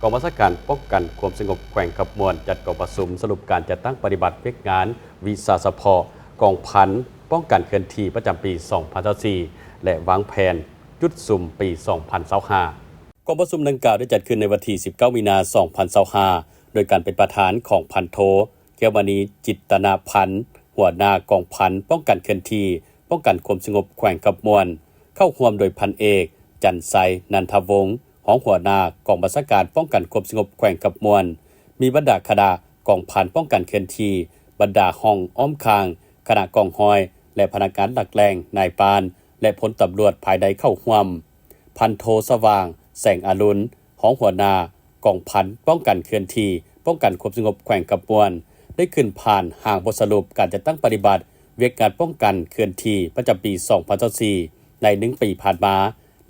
ກອງບັນຊາການປ້ອງກັນຄວາມສະຫງົບແຂວງຄຳມ່ວນ ຈັດກອງປະຊຸມສະຫຼຸບການຈັດຕັ້ງປະຕິບັດວຽກງານວິຊາສະເພາະກອງພັນປ້ອງກັນເຄື່ອນທີ່ປະຈຳປີສອງພັນຊາວສີ່ ແລະ ວາງແຜນຈຸດສຸມປີສອງພັນຊາວຫ້າ. ກອງປະຊຸມດັ່ງກ່າວໄດ້ຈັດຂຶ້ນໃນວັນທີສິບເກົ້າ ມີນາ ສອງພັນຊາວຫ້າ ໂດຍການເປັນປະທານຂອງພັນໂທ ແກ້ວມະນີ ຈິດຕະນະພັນ ຫົວໜ້າກອງພັນປ້ອງກັນເຄື່ອນທີ່ ປ້ອງກັນຄວາມສະຫງົບແຂວງຄຳມ່ວນ, ເຂົ້າຮ່ວມໂດຍພັນເອກ ຈັນໄຊ ນັນທະວົງ ຮອງຫົວໜ້າກອງບັນຊາການປ້ອງກັນຄວາມສະຫງົບແຂວງຄຳມ່ວນ, ມີບັນດາຄະນະກອງພັນປ້ອງກັນເຄື່ອນທີ່, ບັນດາຫ້ອງອ້ອມຂ້າງ, ຄະນະກອງຮ້ອຍ ແລະ ພະນັກງານຫຼັກແຫຼ່ງ, ນາຍບ້ານ ແລະ ພົນຕຳຫຼວດພາຍໃນເຂົ້າຮ່ວມ. ພັນໂທ ສະຫວ່າງ ແສງອະລຸນ ຮອງຫົວໜ້າກອງພັນປ້ອງກັນເຄື່ອນທີ່ ປ້ອງກັນຄວາມສະຫງົບແຂວງຄຳມ່ວນ ໄດ້ຂຶ້ນຜ່ານຮ່າງບົດສະຫຼຸບການຈັດຕັ້ງປະຕິບັດວຽກງານປ້ອງກັນເຄື່ອນທີ່ປະຈຳປີສອງພັນຊາວສີ່ ໃນໜຶ່ງປີຜ່ານມາ.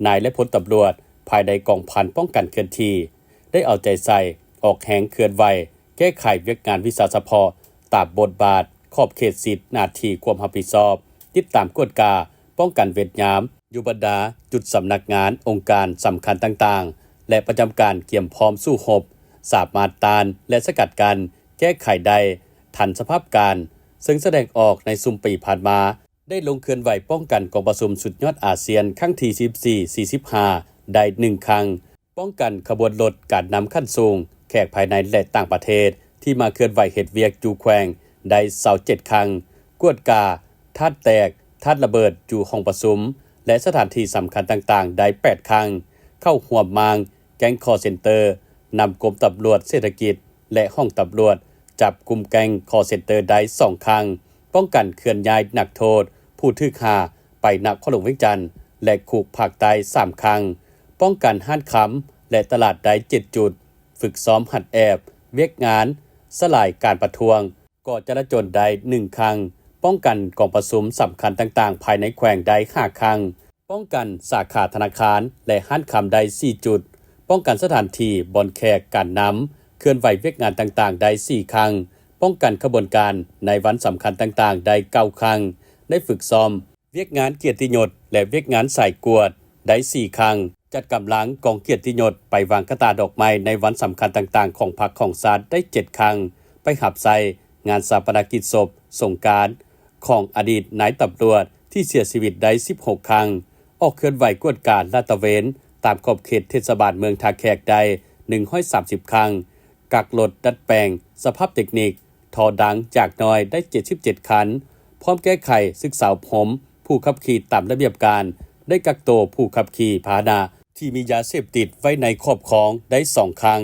ນາຍ ແລະ ພົນຕຳຫຼວດພາຍໃນກອງພັນປ້ອງກັນເຄື່ອນທີ່ ໄດ້ເອົາໃຈໃສ່ອອກແຮງເຄື່ອນໄຫວ ແກ້ໄຂວຽກງານວິຊາສະເພາະຕາມບົດບາດ, ຂອບເຂດສິດ, ໜ້າທີ່, ຄວາມຮັບຜິດຊອບ, ຕິດຕາມກວດກາ, ປ້ອງກັນເວນຍາມ ຢູ່ບັນດາຈຸດສຳນັກງານ, ອົງການສຳຄັນຕ່າງໆ ແລະ ປະຈຳການກຽມພ້ອມສູ້ຮົບ, ສາມາດຕ້ານ ແລະ ສະກັດກັ້ນ, ແກ້ໄຂໄດ້ທັນສະພາບການ, ເຊິ່ງສະແດງອອກໃນຊຸມປີຜ່ານມາ ໄດ້ລົງເຄື່ອນໄຫວປ້ອງກັນກອງປະຊຸມສຸດຍອດອາຊຽນຄັ້ງທີສີ່ສິບຫ້າ ໄດ້ໜຶ່ງຄັ້ງ, ປ້ອງກັນຂະບວນລົດການນຳຂັ້ນສູງ, ແຂກພາຍໃນ ແລະ ຕ່າງປະເທດ ທີ່ມາເຄື່ອນໄຫວເຮັດວຽກຢູ່ແຂວງໄດ້ຊາວເຈັດຄັ້ງ, ກວດກາທາດແຕກ, ທາດລະເບີດຢູ່ຫ້ອງປະຊຸມ ແລະ ສະຖານທີ່ສຳຄັນຕ່າງໆ ໄດ້ແປດຄັ້ງ, ເຂົ້າຮ່ວມມ້າງແກ້ງຄໍເຊັນເຕີ, ນຳກົມຕຳຫຼວດເສດຖະກິດ ແລະ ຫ້ອງຕຳຫຼວດ ຈັບກຸ່ມແກ້ງຄໍເຊັນເຕີໄດ້ສອງຄັ້ງ, ປ້ອງກັນເຄື່ອນຍ້າຍນັກໂທດຜູ້ຖືກຫາໄປນະຄອນຫຼວງວຽງຈັນ ແລະ ຄຸກພາກໃຕ້ສາມຄັ້ງ, ປ້ອງກັນຮ້ານຄຳ ແລະ ຕະຫຼາດໄດ້ເຈັດຈຸດ, ຝຶກຊ້ອມຫັດແອບວຽກງານສະຫຼາຍການປະທ້ວງ, ກໍ່ຈະລາຈົນໄດ້ໜຶ່ງຄັ້ງ, ປ້ອງກັນກອງປະຊຸມສຳຄັນຕ່າງໆພາຍໃນແຂວງໄດ້ຫ້າຄັ້ງ, ປ້ອງກັນສາຂາທະນາຄານ ແລະ ຮ້ານຄຳໄດ້ສີ່ຈຸດ, ປ້ອງກັນສະຖານທີ່ບ່ອນແຂກການນຳເຄື່ອນໄຫວວຽກງານຕ່າງໆໄດ້ສີ່ຄັ້ງ, ປ້ອງກັນຂະບວນການໃນວັນສຳຄັນຕ່າງໆໄດ້ເກົ້າຄັ້ງ, ໄດ້ຝຶກຊ້ອມວຽກງານກຽດຕິຍົດ ແລະ ວຽກງານສາຍກວດໄດ້ສີ່ຄັ້ງ, ຈັດກຳລັງກອງກຽດຕິຍົດໄປວາງກະຕ່າດອກໄມ້ໃນວັນສຳຄັນຕ່າງໆຂອງພັກຂອງຊາດໄດ້ເຈັດຄັ້ງ, ໄປຮັບໃຊ້ງານຊາປະນະກິດສົບສົງການ ຂອງອະດີດນາຍຕຳຫຼວດທີ່ເສຍຊີວິດໄດ້ສິບຫົກຄັ້ງ, ອອກເຄື່ອນໄຫວກວດກາລາດຕະເວນຕາມຂອບເຂດເທດສະບານເມືອງທ່າແຂກໄດ້ໜຶ່ງຮ້ອຍສາມສິບຄັ້ງ, ກັກລົດດັດແປງສະພາບເຕັກນິກ, ທໍ່ດັງຈາກນ້ອຍໄດ້ເຈັດສິບເຈັດຄັນ, ພ້ອມແກ້ໄຂສຶກສາອົບຮົມຜູ້ຂັບຂີ່ຕາມລະບຽບການ, ໄດ້ກັກໂຕຜູ້ຂັບຂີ່ພາຫະນະທີ່ມີຢາເສບຕິດໄວ້ໃນຄອບຄອງໄດ້ສອງຄັ້ງ,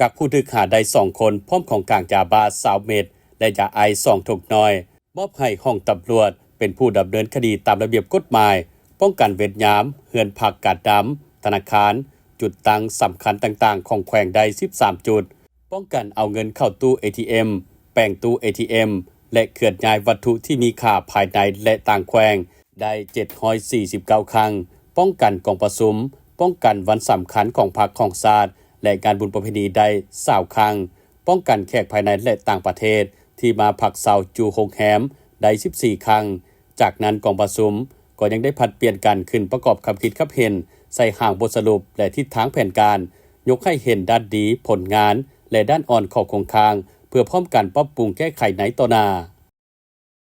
ກັກຜູ້ຖືກຫາໄດ້ສອງຄົນ ພ້ອມຂອງກາງຢາບ້າຊາວເມັດ ແລະ ຢາໄອສ໌ສອງຖົງນ້ອຍ. ມອບໃຫ້ຫ້ອງຕຳຫຼວດເປັນຜູ້ດຳເນີນຄະດີຕາມລະບຽບກົດໝາຍ, ປ້ອງກັນເວນຍາມເຮືອນພັກການນຳ, ທະນາຄານ, ຈຸດຕັ້ງສຳຄັນຕ່າງໆຂອງແຂວງໄດ້ສິບສາມຈຸດ, ປ້ອງກັນເອົາເງິນເຂົ້າຕູ້ເອທີເອັມ, ແປງຕູ້ເອທີເອັມ ແລະ ເຄື່ອນຍ້າຍວັດຖຸທີ່ມີຄ່າພາຍໃນ ແລະ ຕ່າງແຂວງໄດ້ເຈັດຮ້ອຍສີ່ສິບເກົ້າຄັ້ງ, ປ້ອງກັນກອງປະຊຸມ, ປ້ອງກັນວັນສຳຄັນຂອງພັກຂອງຊາດ ແລະ ງານບຸນປະເພນີໄດ້ຊາວຄັ້ງ, ປ້ອງກັນແຂກພາຍໃນ ແລະ ຕ່າງປະເທດ ທີ່ມາພັກເຊົາຢູ່ໂຮງແຮມໄດ້ສິບສີ່ຄັ້ງ. ຈາກນັ້ນກອງປະຊຸມກໍຍັງໄດ້ຜັດປ່ຽນກັນຂຶ້ນປະກອບຄຳຄິດຄຳເຫັນໃສ່ຮ່າງບົດສະຫຼຸບ ແລະ ທິດທາງແຜນການ, ຍົກໃຫ້ເຫັນດ້ານດີ, ຜົນງານ ແລະ ດ້ານອ່ອນ, ຂໍ້ຄົງຄ້າງ ເພື່ອພ້ອມກັນປັບປຸງແກ້ໄຂໃນຕໍ່ໜ້າ.